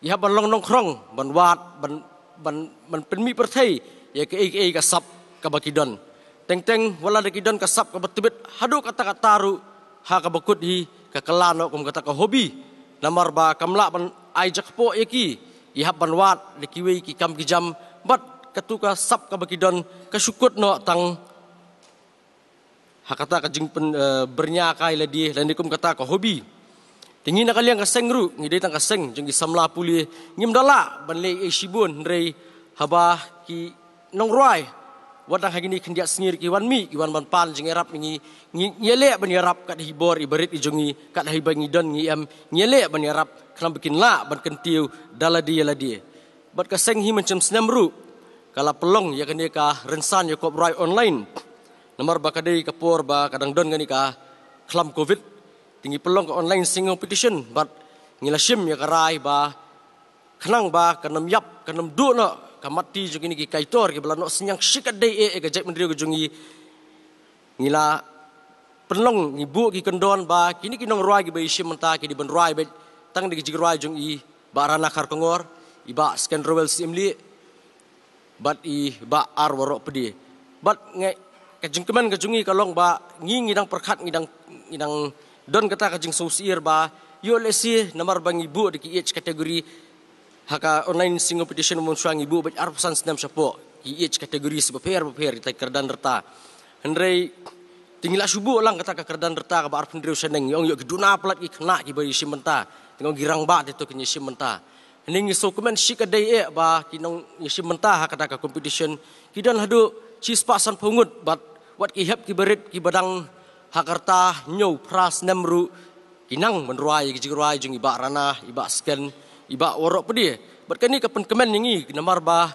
ki hap ban long nongkhrong ban wad, ban, ban, ban pynmih pyrthei ïa kaei kaei ka sap kaba ki don. Teng teng wat la da ki don ka sap kaba tbit haduh katta katta ruh, ha kaba kut hi ka kylla noh kum kata ka hobby. Namar ba kam lah ban ai jakpoh ïa ki, ki hap ban wad da kiwei ki kam ki jam, bad katu ka sap kaba ki don ka shu kut noh tang ha kata ka jingpyn, eh, byrngia kai lade, lane kum kata ka hobby. Te ngi na ka liang ka seng ruh, ngi dei tang ka seng jong ki samla pule, ngim da lah ban leh ei shibun, hynrei haba ki nongrwai wat dang ha kine khyndiat sngi ki wan mih, ki wan ban pan jingïarap ïa ngi, ngi, ngi ïaleh ban ïarap kat hi bor i barit i jong ngi, kat hi ba ngi don ngi em, ngi ïaleh ban ïarap khnang ba kin lah ban kyntiew da lade ïa lade. Bad ka seng hi mynshem snem ruh ka la pynlong ïa kane ka rynsan ïakop rwai online. Namar ba ka dei ka por ba ka dang don kane ka khlam covid. Te ngi pynlong ka online singing competition bad ngi la shim ïa ka rai ba khnang ba kan ym ïap, kan ym duh noh ka matti jong kine ki kaitor kiba la noh synñiang shikatdei eh ïa ka jaitbynriew ka jong ngi. Ngi la pynlong ngi buh ki kyndon ba kine ki nongrwai kiba ïashim bynta ki dei ban rwai beit tang da ki jingrwai jong i Bah Rana Kharkongor, i Bah Sken Rowel Syiemlieh bad i Bah R Warohpdiang. Bad ngi, ka jingkmen ka jong ngi ka long ba ngi, ngi dang pyrkhat, ngi dang, ngi dang don kata ka jingsngewsih ba ïoh lehse namar ba ngi buh da ki age category ha ka online singing competition mynshwa ngi buh beit arphew san snem shapoh ki age category bapher bapher, kita ki kyrdan rta. Hynrei te ngi la shu buh lang kata ka kyrdan rta kaba arphew hynriew shaneng, ngi ong ïoh ki duna palat ki khynnah kiba ïashim bynta, te ngi ong ki rangbah te to kin ïashim bynta. Hynrei ngi sngewkmen shikaddei eh ba ki nongïashim bynta ha kata ka competition ki don haduh shispah sanphew ngut, bad wat ki hep kiba rit kiba dang ha ka rta hynñiew phra snem ruh ki nang ban rwai ïa ki jingrwai jong i Bah Rana, i Bah Sken, i Bah Warohpdiang. Bad kane ka pynkmen ïa ngi namar ba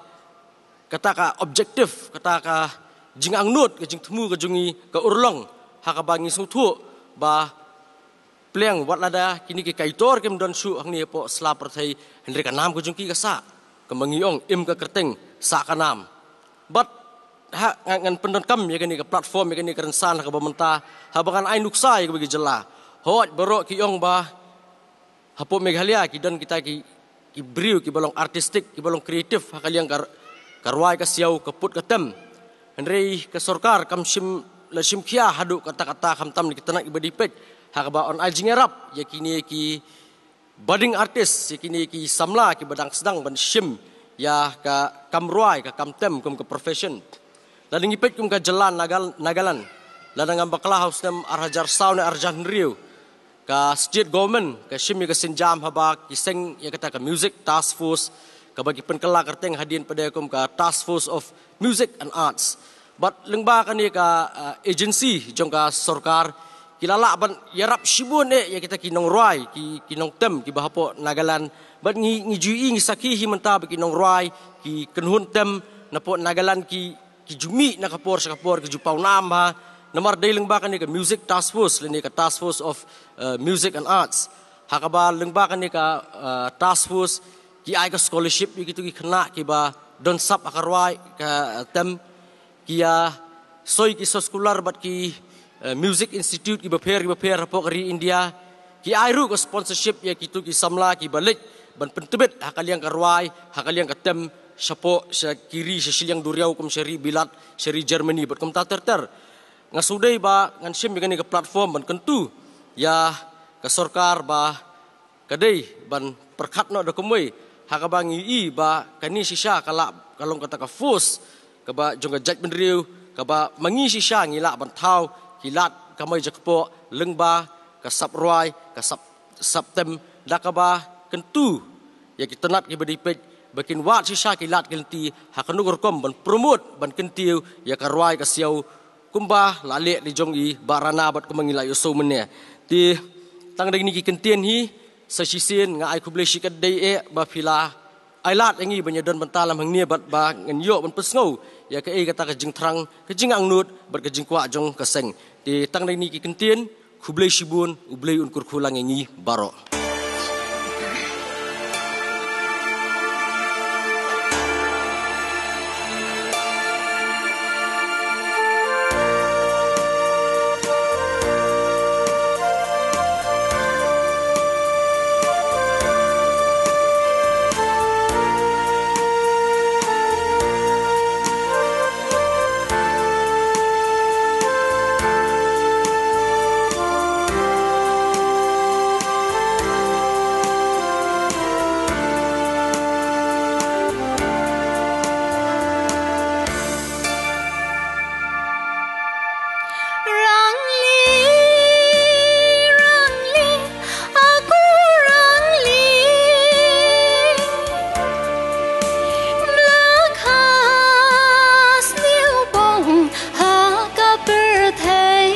kata ka objective, kata ka jingangnud, ka jingthmu ka jong ngi ka urlong ha kaba ngi sngewthuh ba pleng, wat lada kine ki kaitor kim don shuh hangne hapoh sla pyrthei, hynrei ka nam ka jong ki ka sah. Kumba ngi ong, im ka kyrteng, sah ka nam. Bad ha, ngan, ngan pyndonkam ïa kane ka platform, ïa kane ka rynsan ha kaba mynta, haba ngan ai nuksa ïa kaba ki jylla. Hooid, baroh ki ong ba hapoh Meghalaya ki don kita ki, ki briew kiba long artistic, kiba long creative ha ka liang ka, ka rwai ka siaw, ka put ka tem. Hynrei ka sorkar kam shim, la shim khia haduh katta katta, khamtam na ki tnat kiba dei peit, ha kaba yn ai jingïarap ïa kine ki budding artist, ïa kine ki samla kiba dang sdang ban shim ïa ka kam rwai, ka kam tem kum ka profession. Lada ngi peit kum ka jylla Nagal-, Nagaland, lada ngam bakla ha u snem ar hajar saw ne ar hajar hynriew, ka state government ka shim ïa ka sienjam haba ki seng ïa kata ka Music Task Force, kaba ki pynkylla kyrteng hadien pat de kum ka Task Force of Music and Arts. Bad lyngba kane ka, uh, agency jong ka sorkar, ki la lah ban ïarap shibun eh ïa kita ki nongrwai, ki, ki nongtem kiba hapoh Nagaland. Bad ngi, ngi ju ïohi, ngi sakhi hi mynta ba ki nongrwai, ki kynhun tem napoh Nagaland ki, ki ju mih na ka por sha ka por, ki ju pawnam bha. Namar dei lyngba kane ka Music Task Force lane ka Task Force of, uh, Music and Arts, ha kaba lyngba kane ka, uh, task force ki ai ka scholarship ïa kito ki khynnah kiba don sap ha ka rwai ka, uh, tem, ki ïa soi ki soskular bad ki, uh, music institute kiba pher kiba pher hapoh ka ri India. Ki ai ruh ka sponsorship ïa kito ki samla kiba leit ban pyntbit ha ka liang ka rwai, ha ka liang ka tem, shapoh sha ki ri sha shiliang duriaw kum sha ri Bilat, sha ri Germany bad kumta ter ter. Nga sngewdei ba ngan shim ïa kane ka platform ban kyntu ïa ka sorkar ba ka dei ban pyrkhat noh da kumwei, ha kaba ngi ïohi ba kane shisha ka lah ka long kata ka force kaba jong ka jaitbynriew, kaba ma ngi shisha ngi lah ban thaw ki lad kamai jakpoh lyngba ka sap rwai, ka sap, sap tem, da kaba kyntu ïa ki tnat kiba dei peit ba kin wad shisha ki lad ki lynti ha kano ka rukom ban promote, ban kyntiew ïa ka rwai ka siaw, kumba la leh la jong i Bah Rana bad kumba ngi la ïohsngew mynne. Te tang da kine ki kyntien hi, sa shisien nga ai khublei shikaddei eh ba phi la ai lad ïa ngi ban ïadon bynta lang hangne bad ba ngan ïoh ban pynsngew ïa kaei kata ka jingthrang, ka jingangnud bad ka jingkwah jong ka seng. Te tang da kine ki kyntien, khublei shibun, U Blei un kyrkhu lang ïa ngi baroh. Rangli, rangli, aku rangli. Blak ha sniewbong ha ka pyrthei.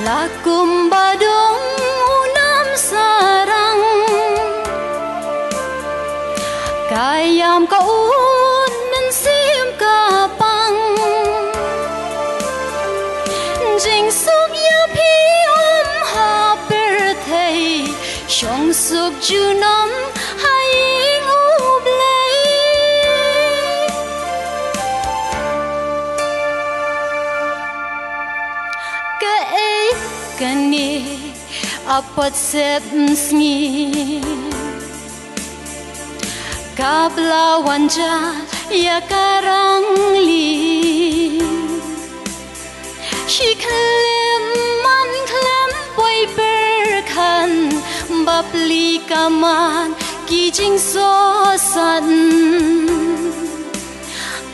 La kumba dong u nam sarang, ka ïam ka un mynsiem ka pang. Jingsuk ïa phi um ha pyrthei, shong suk junom ha ïing U Blei. Kane a pat sep sngi, ka bla wan ja ïa ka rangli. Shi khlem man khlem poi pyrkhat, bapli ka man ki jingsosat.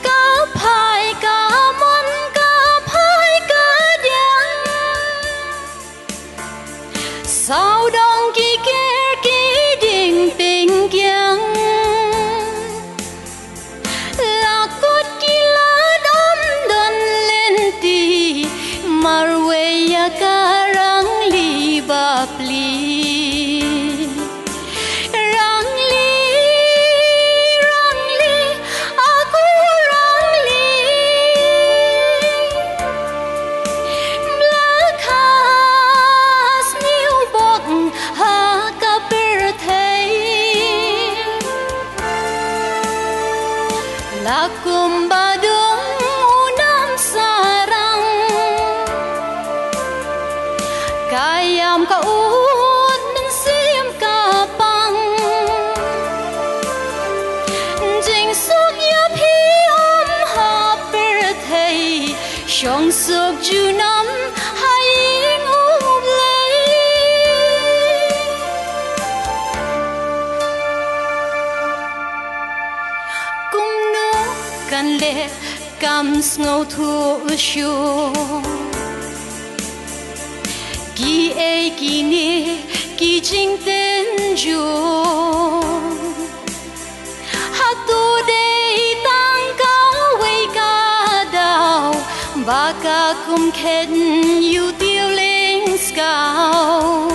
Ka phai ka mon, ka phai ka diang. Sawdong ki ker ki dieng pynkiang. La kut ki la dom don lynti, marwei ïa ka rangli bapli. Rangli, rangli, a ko rangli. Bla kha sniew bok ha ka pyrthei. La kum ba dung u nam sarang. Ka ïam ka ud mynsiem ka pang. Jingsuk ïa phi um ha pyrthei. Shong suk junom ha ïing u Blei. Kumno kan leh kam sngewthuh shuh. Kiei kine ki jingtynjuh. Hato dei tang kawei ka daw ba ka kum khet ïa u tiwleng skaw.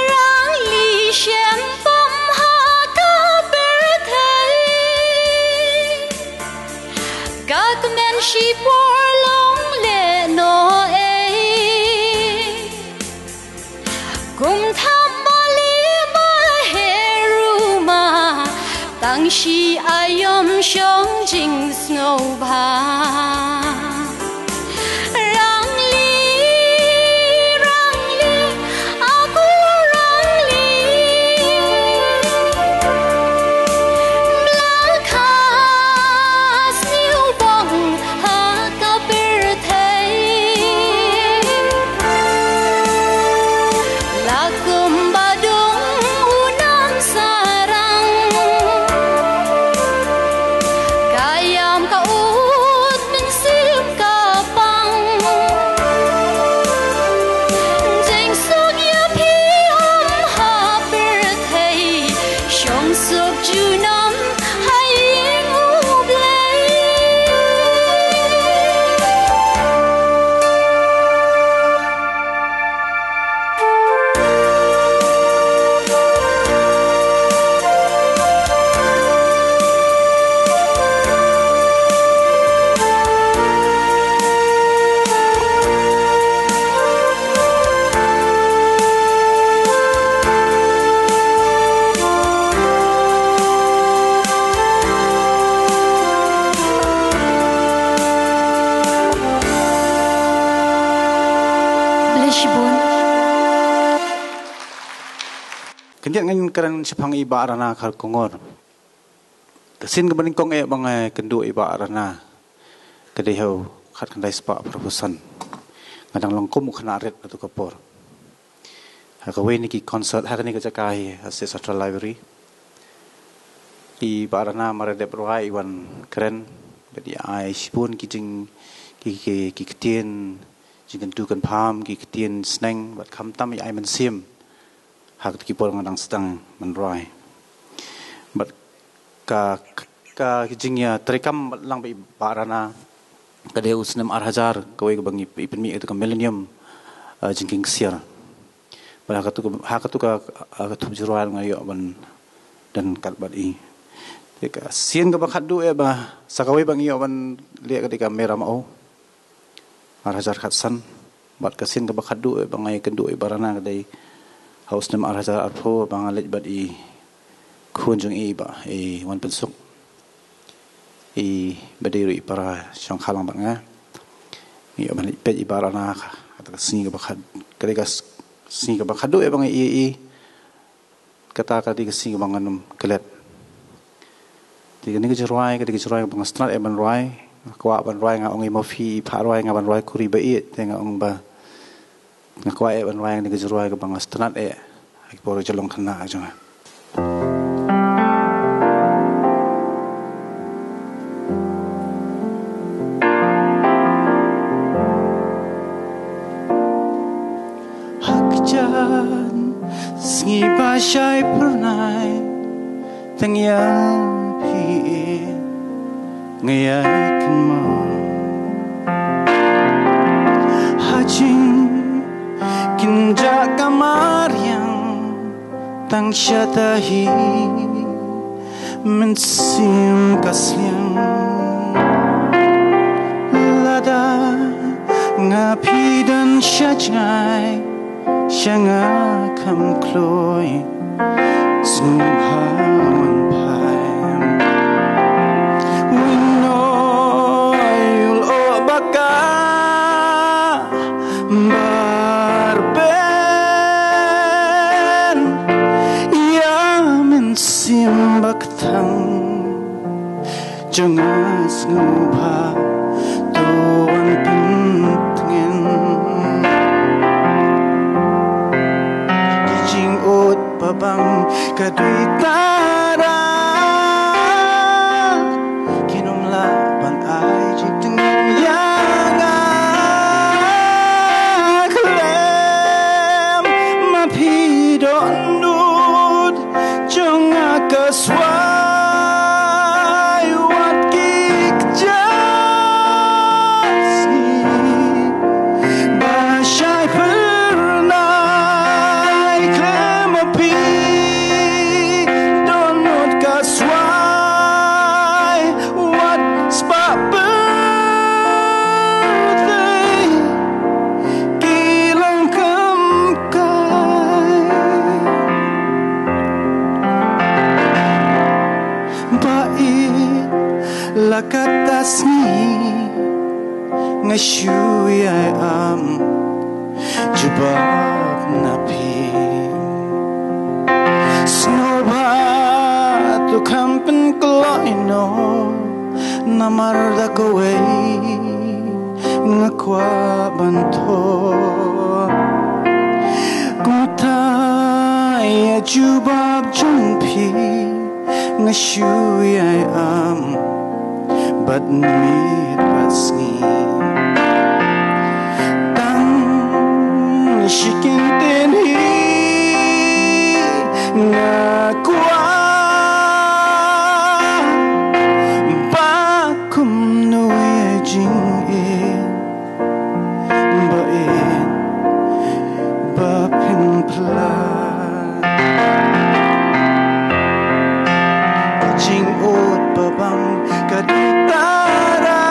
Rangli shem pam ha ka pyrthei. Ka kmen shipor long lehnohei. Kum tham ba lieh ba heh ruh ma, tang shi aïom shong jingsngewbha. Rangli, rangli, a ko rangli. Bla kha sniew bok ha ka pyrthei. La kum ba dung u nam sarang. Ka ïam ka ud mynsiem ka pang. Jingsuk ïa phi um ha pyrthei. Shong suk junom ha ïing u Blei. Blei shibun. Khyndiat ngan kren shaphang i Bah Rana Kharkongor. Ka sien kaba nyngkong eh ba nga kynduh i Bah Rana ka dei ha u khatkhyndai spah phraphew san. Nga dang long kum u khynnah rit ha tu ka por. Ha kawei na ki concert ha kane ka jaka hi ha State Central Library, i Bah Rana mar dep rwai i wan kren bad i ai shibun ki jing, ki, ki, ki ktien jingkyntu kynpham, ki ktien sneng bad khamtam i ai mynsiem. Ha kito ki por nga dang sdang ban rwai. Bad ka, ka jingïatreikam bad lang bad i Bah Rana ka dei u snem ar hajar, kawei kaba ngi pynmih ïa ka millennium, eh, jingkieng ksiar. Bad ha katu ka, ha katu ka, eh, ka thup jingrwai nga ïoh ban don kat bad i. Te ka sien kaba khatduh eh ba sa kawei ba ngi ïoh ban leh ka dei ka Mera Maw. Ar hajar khatsan. Bad ka sien kaba khatduh eh ba nga ïakynduh i Bah Rana ka dei ha u snem ar hajar arphew ba nga leit bad i khun jong i Bah, i Wanpynsuk. I ba dei ruh i para shongkha lang bad nga. Ngi ïoh ban leit peit i Bah Rana ha Ka sngi kaba khad, ka dei ka s-, sngi kaba khadduh ïa ba nga ïohi, kata ka dei ka sngi kaba ngan ym klet. Te kane ka jingrwai, ka dei ka jingrwai kaba nga sngewtynnat eh ban rwai. Nga kwah ban rwai, nga ong ïa ma phi, pha rwai, nga ban rwai kuri ba ïeit, te nga ong ba nga kwah eh ban rwai kane ka jingrwai kaba nga sngewtynnat eh ha ki por ka jinglong khynnah jong nga. Ha kjat sngi ba shai phyrnai, tang ïa phi nga ïai kynmaw. Ha jingkynjah ka mariang, tang shata hi mynsiem ka sliang. Lada nga phi don sha jngai, sha nga kham kloi, sngewbha wan phai. Win oi ul o baka bar ben, ïa mynsiem ba kthang jong nga sngewbha to wan pyntngen. Ki jingud ba bang ka dei tara, kin ym lah ban ai jingtngen ïa nga. Khlem ma phi dohnud jong nga ka swai, wat ki kjat sngi ba shai phyrnai. Khlem ma phi dohnud ka swai, wat spah pyrthei ki long kham kai. Ba ïeit la kata sngi nga shu ïai am jubab na phi. Sngewbha to kham pynkloi noh, namar da kawei nga kwah ban thoh. Kumta ïa jubab jong phi nga shu ïai am bad miet bad sngi. Tang shi kyntien hi nga kwah, ba kumno ïa jingïeit ba ïeit ba phin pynlait. Ka jingud ba bang ka dei tara,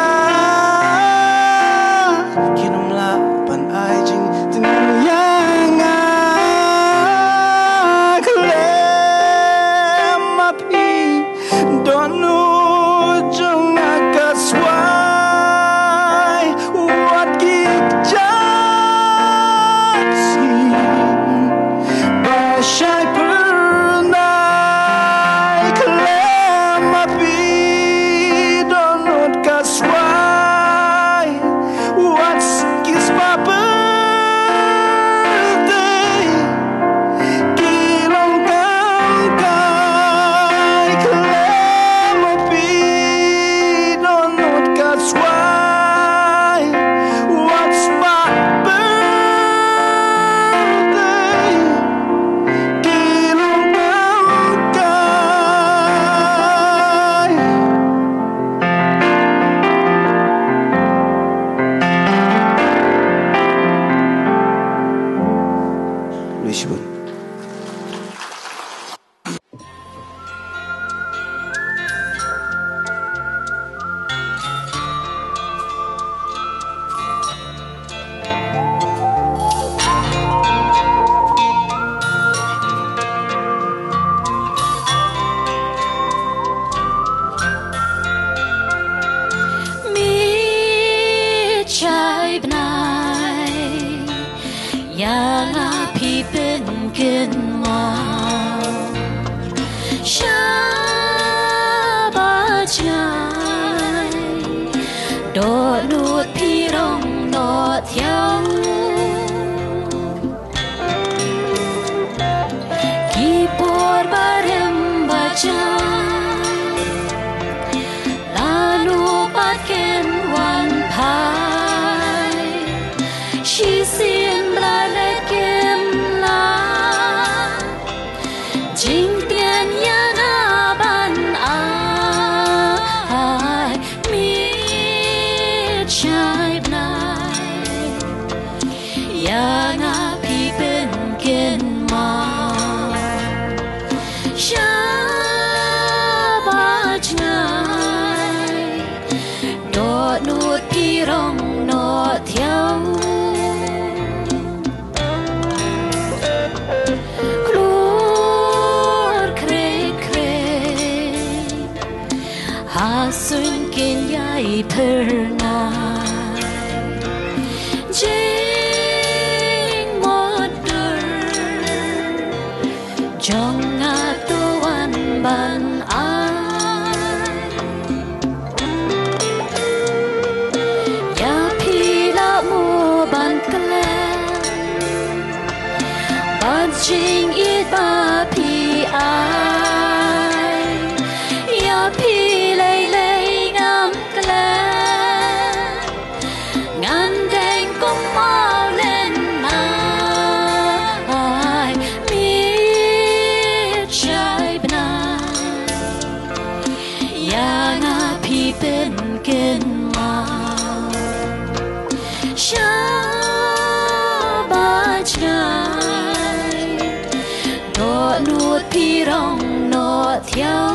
Dohnud pyrong noh thiaw. Ki por barim baja, lano pat kin wan phai. Shisien ba la leh kim lah. Jingtngen ïa nga ban ai, miet shai bnai. Ïa nga phi pynkynmaw. Shaba jngai. Dohnud pyrong noh thiaw. Klur khreh khreh. Ha suiñ kin ïai phyrnai. Jingmut dur. Jong nga to wan ban ai. Ïa phi lah mo ban klet. Bad jingïeit ba phi ai. Ïa phi lei lei ngam klet. Ngan deng kum mawlynnai, miet shai bnai. Ïa nga phi pynkynmaw. Shaba jngai. Dohnud pyrong noh thiaw.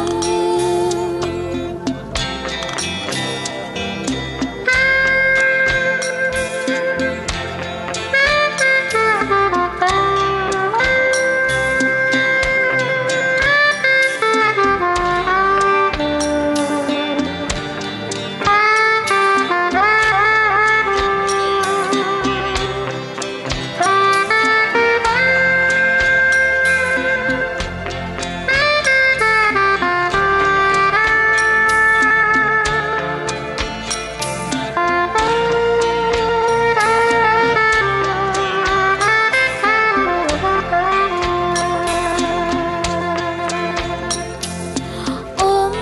Um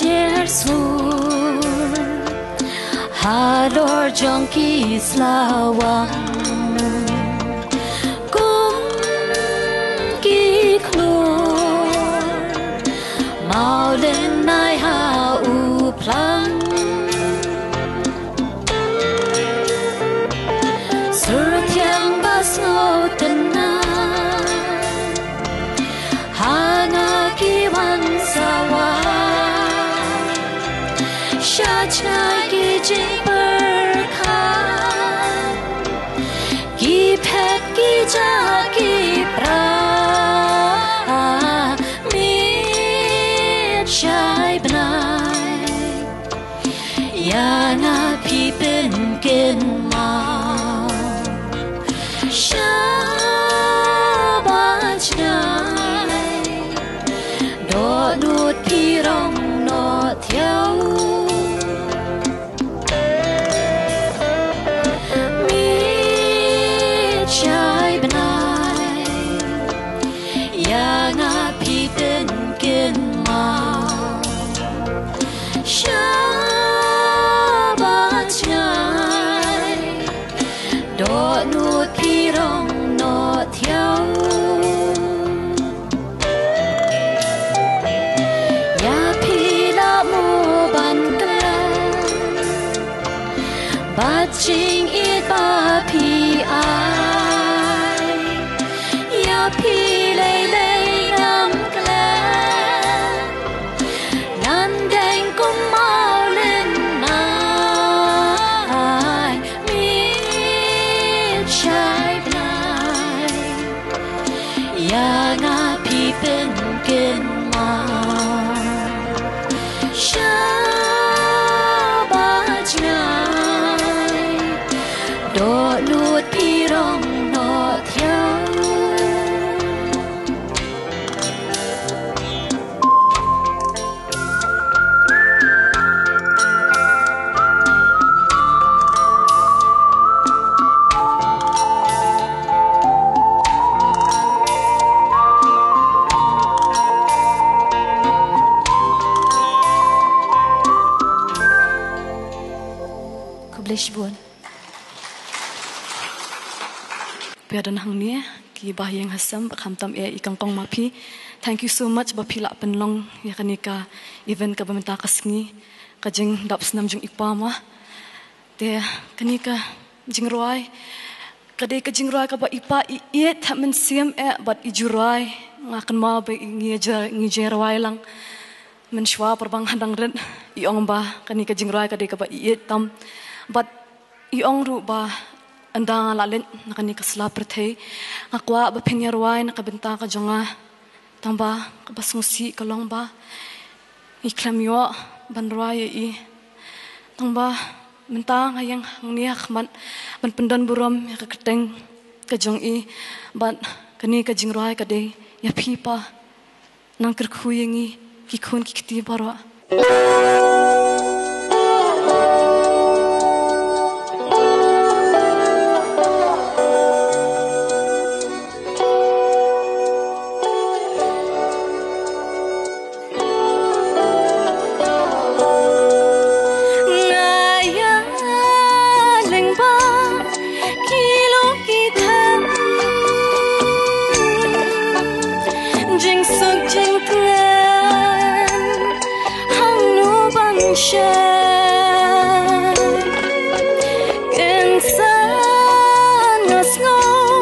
jer sur halor jong ki slawang, kum ki khlur mawlynnai ha u phlang. Sur thiang ba sngewtynnat ha nga ki wan sawa. Sha jngai ki jingpyrkhat, ki phet ki jah ki pra, miet shai bnai. Ïa nga phi pynkynmaw. Shaba jngai. Dohnud pyrong noh thiaw. Miet shai bnai. Ïa nga phi pynkynmaw. Shaba jngai. Dohnud pyrong noh thiaw. Ïa phi lah mo ban klet. Bad jingïeit ba phi ai. Ïa phi lei lei ngam klet. Ngan deng kum mawlynnai. Miet shai bnai. Ïa nga phi pynkynmaw. Shaba jngai. Dohnud pyrong Khublei shibun. Phi don hangne ki ba ïeng ha sem, ba khamtam eh i kong kong ma phi. Thank you so much ba phi la pynlong ïa kane ka event kaba mynta ka sngi, ka jingdap snam jong i pa ma. Te kane ka jingrwai ka dei ka jingrwai kaba i pa i ïeit ha mynsiem eh bad i ju rwai. Nga kynmaw ba i ngi ja ngi je rwai lang mynshuwa, por ba nga dang rit i ong ba kane ka jingrwai ka dei kaba i ïeit tam. Bad i ong ruh ba ynda nga la leit na kane ka sla pyrthei, nga kwah ba phin ïa rwai na ka bynta ka jong nga. Tang ba kaba sngewsih ka long ba i khlem ïoh ban rwai ïa i. Tang ba mynta nga ïeng hangne ha khmat ban pyndon burom ïa ka kyrteng ka jong i. Bad kane ka jingrwai ka dei ïa phi pa. Nang kyrkhu ïa ngi ki khun ki kti baroh. Nga ïa lyngba ki lum ki them, jingsuk jingtngen hangno ban shim. Kynsan nga sngew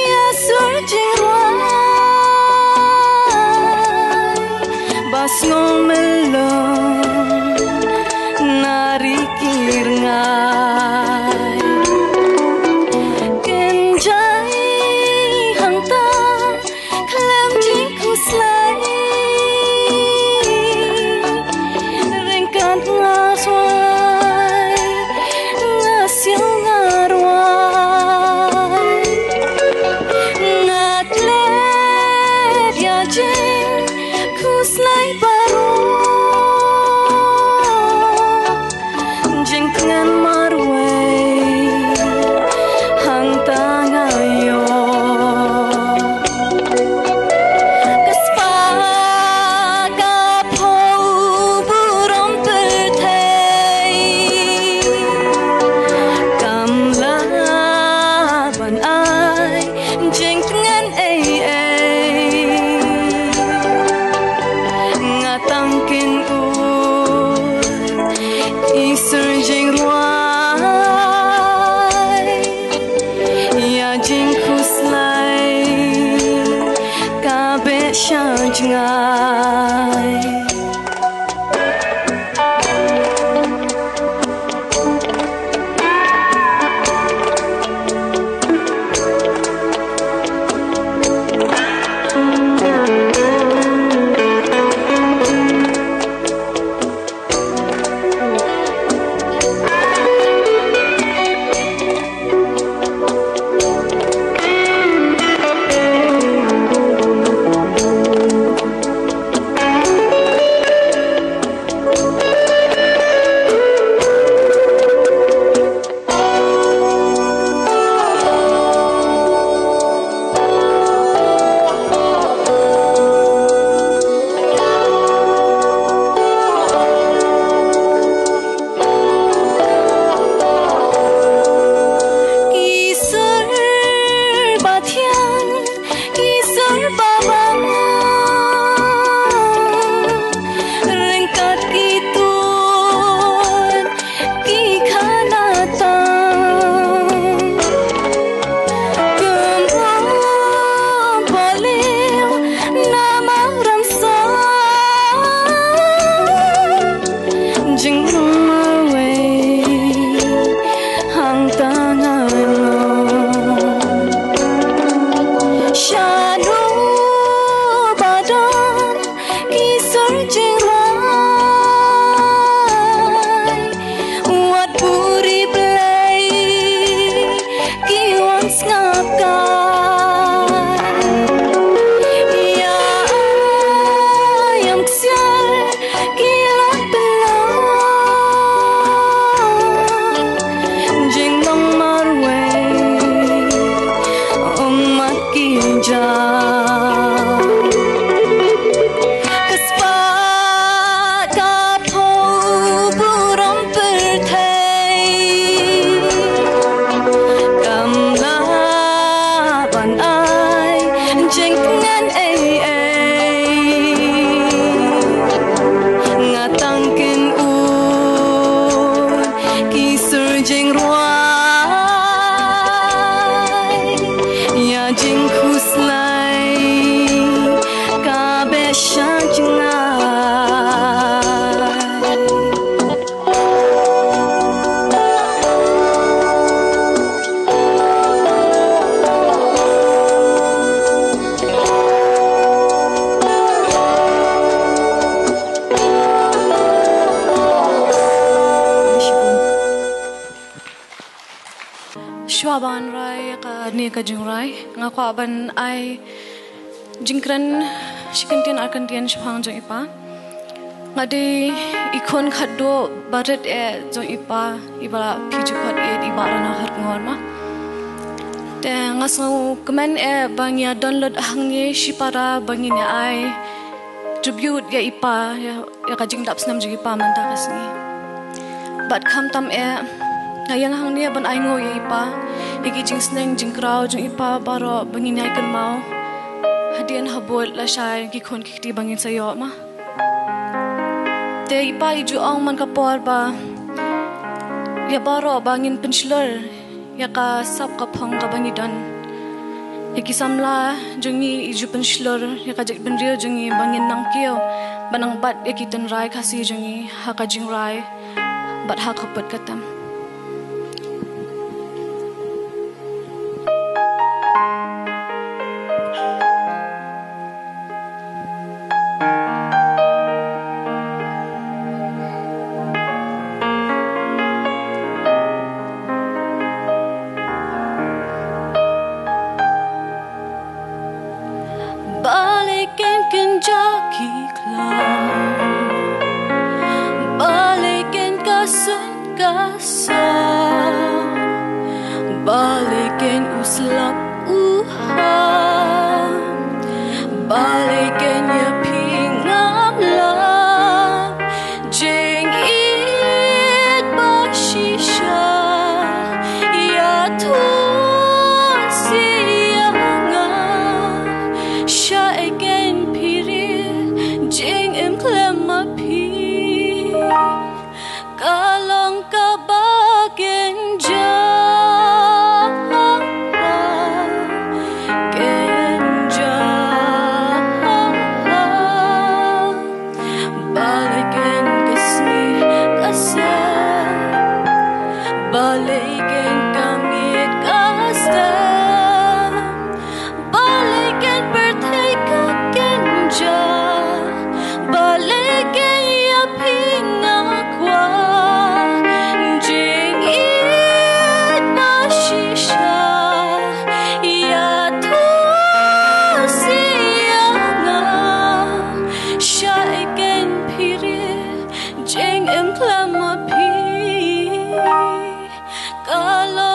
ïa sur jingrwai ba sngew myllung na ri ki rngai. Kynjai hangta khlem jingkhuslai. Ryngkat nga rwai, nga siaw nga rwai. Nga klet ïa jingkhuslai baroh. Jingtngen marwei hangta nga ïoh. Ka spah ka phew burom pyrthei kam lah ban ai jingtngen ei ei. Nga tang kynnoh i sur jingrwai ïa jingkhuslai ka beh sha jngai. Jingrwai, ïa jingkhuslai, ka beh sha jngai. Shuwa ban rai kane ka jingrwai, nga kwah ban ai jingkren shi kyntien ar kyntien shaphang jong i pa. Nga dei i khun khatduh barit eh jong i pa, i ba la phi ju khot ïeit, i Bah Rana Kharkongor ma. Te nga sngewkmen eh ba ngi ïa don lut hangne shipara ba ngin ïa ai tribute ïa i pa, ïa, ïa ka jingdap snem jong i pa mynta ka sngi. Bad khamtam eh, nga ïeng hangne ban ainguh ïa i pa, ïa ki jingsneng jingkraw jong i pa baroh ba ngin ïai kynmaw hadien habud lashai ki khun ki kti ba ngin sa ïoh ma. Te i pa i ju ong man ka por ba ïa baroh ba ngin pynshlur ïa ka sap ka phong kaba ngi don. Ïa ki samla jong ngi i ju pynshlur ïa ka jaitbynriew jong ngi ba ngin nang kiew, ba nang bat ïa ki tynrai Khasi jong ngi ha ka jingrai bad ha ka put ka tem. Balei kein kynja ki khlaw? Balei kein ka syn ka saw? Balei kein u slap u ham? Balei kein ïa phi ngam lap? Jingïeit ba shisha ïathuh sha nga. Shaei kein phi ri, jingim khlem ma phi. Ka long kaba kein ja, kein ja. Balei kein ka sngi ka sep? Balei kein ka miet ka step? Balei kein pyrthei ka kein ja? Balei kein ïa phi nga kwah? Jingïeit ba shisha ïathuh sha nga. Shaei kein phi ri, jingim khlem ma phi. Ka long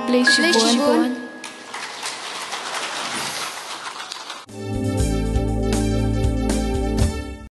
Khublei shibun.